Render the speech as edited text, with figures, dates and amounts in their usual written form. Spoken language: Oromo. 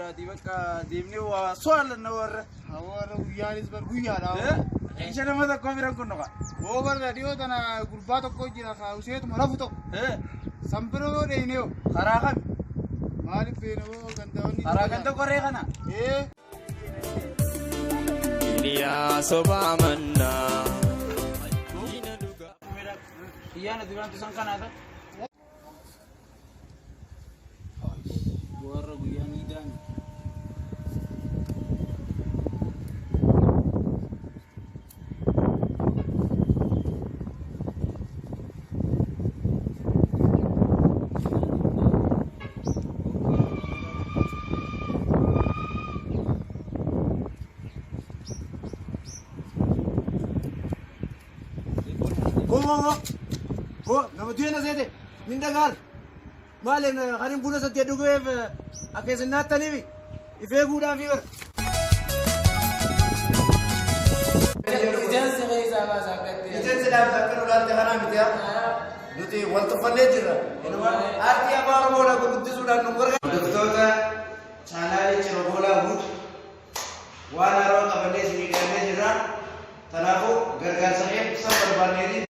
guyyaadhaati bakka deemnee waa so'allanna warra. Warra guyyaanis bar guyyaadha. Isha nama tokko biran kun noqa. Hoo barra dhiyoo tana gurbaa tokko jira useetuma rafu tokko. San bira yoo dheeyne hoo. Karaa kam? Maaliif feene hoo gandaawwanni. Karaa ganda qoree kana. Ee. Iliyaa sobaa mannaa. Xiyyaana duraan tusan kanaata. Warra guyyaa ni daani. Go go go. Go nama tuyana seete min dhagaal. Maali kan hin buna satti dhugeef akka isin naattaniif if eeguudhaaf bara. Ijaan keessaa baasa akkatti. Miseensi dhaabte akka nu laalte kanaa miti haa. Nuti wal tuffannee jirra. Aartii afaan Oromoodhaan gurguddisuudhaan nu gargaara. Hordoftoota chaanaalii Cirogoolaa Wood waan haarawaa qabannee isinii dhiyaannee jirra. Kanaafuu gargaarsa eebbisaa barbaanneeti.